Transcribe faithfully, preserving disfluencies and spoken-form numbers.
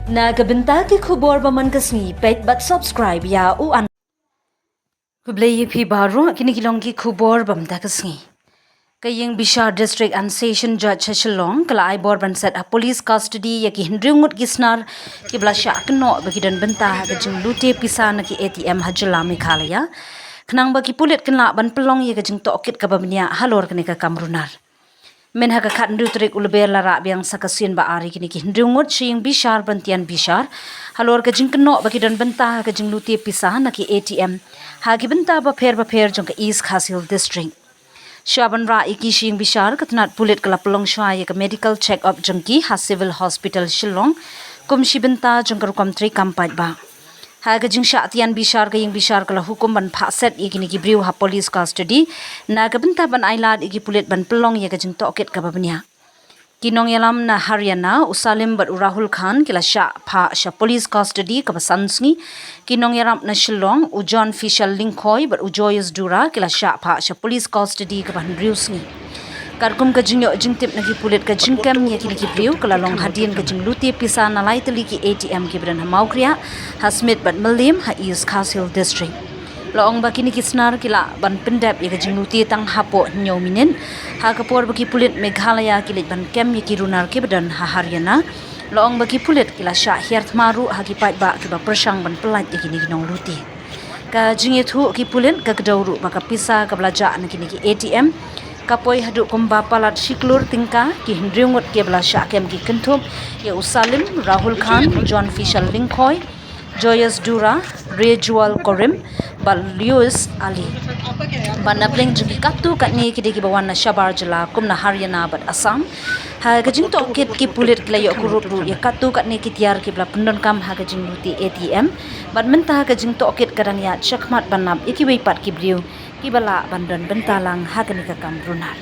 Na ka bynta ki khubor ba man ka sngi, peit bad subscribe ïa u an. Khublei ïa phi baroh, kine ki long ki khubor ba man ka sngi. Ka ïing bishar District and Session Judge ha Shillong ka la ai bor ban set ha police custody ïa ki hynriew ngut ki snar kiba la shah kynnoh ba ki don bynta ha ka jinglute pisa na ki A T M ha jylla Meghalaya, khnang ba ki pulit kin lah ban pynlong ïa ka jingtohkit kaba bniah halor kane ka kam runar. Mynha ka khathynriew tarik u Lber la rah biang sa ka sien ba ar ïa kine ki hynriew ngut sha ïing bishar ban tian bishar halor ka jingkynnoh ba ki don bynta ha ka jinglute pisa na ki A T M ha ki bynta bapher bapher jong ka East Khasi Hills District. Shuwa ban rah ïa ki sha ïing bishar, ka tnat pulit ka la pynlong shuwa ïa ka medical check up jong ki ha Civil Hospital Shillong kum shi bynta jong ka rukom treikam paidbah. Ha ka jingshah tian bishar, ka ïing bishar ka la hukum ban phah set ïa kine ki briew ha police custody na ka bynta ban ailad ïa ki pulit ban pynlong ïa ka jingtohkit kaba bniah. Ki nongïalam na Haryana, u Salim bad u Rahul Khan, ki la shah phah sha police custody kaba san sngi. Ki nongïarap na Shillong, u John Fishal Lyngkhoi bad u Joyce Dura, ki la shah phah sha police custody kaba hynriew sngi. Katkum ka jingïoh jingtip na ki pulit, ka jingkem ïa kine ki briew ka la long hadien ka jinglute pisa na lai tylli ki A T M kiba don ha Mawkriah, ha Smit bad Mylliem ha East Khasi Hills District. La ong ba kine ki snar ki lah ban pyndep ïa ka jinglute tang hapoh hynñiew minit ha ka por ba ki pulit Meghalaya ki leit ban kem ïa ki runar kiba don ha Haryana. La ong ba ki pulit ki la shah hiar thma ruh ha ki paidbah kiba pyrshang ban pyllait ïa kine ki nonglute. Ka jingïathuh ki pulit ka kdew ruh ba ka pisa kaba la jah na kine ki A T M ka poi haduh kumba palat shi klur tyngka. Ki hynriew ngut kiba la shah kem ki kynthup ïa u Salim, Rahul Khan, John Fishal Lyngkhoi, Joyous Dura, Rejual Korim bad Lewis Ali. Bad na pdeng jong ki katto katne ki dei kiba wan na shabar jylla kum na Haryana bad Assam. Ha ka jingtohkit, ki pulit ki la ïoh kurup ruh ïa katto katne ki tiar kiba la pyndonkam ha ka jinglute A T M. Bad mynta ka jingtohkit ka dang ïaid shakhmat ban nap ïa kiwei pat ki briew kiba lah ban don bynta lang ha kane ka kam runar.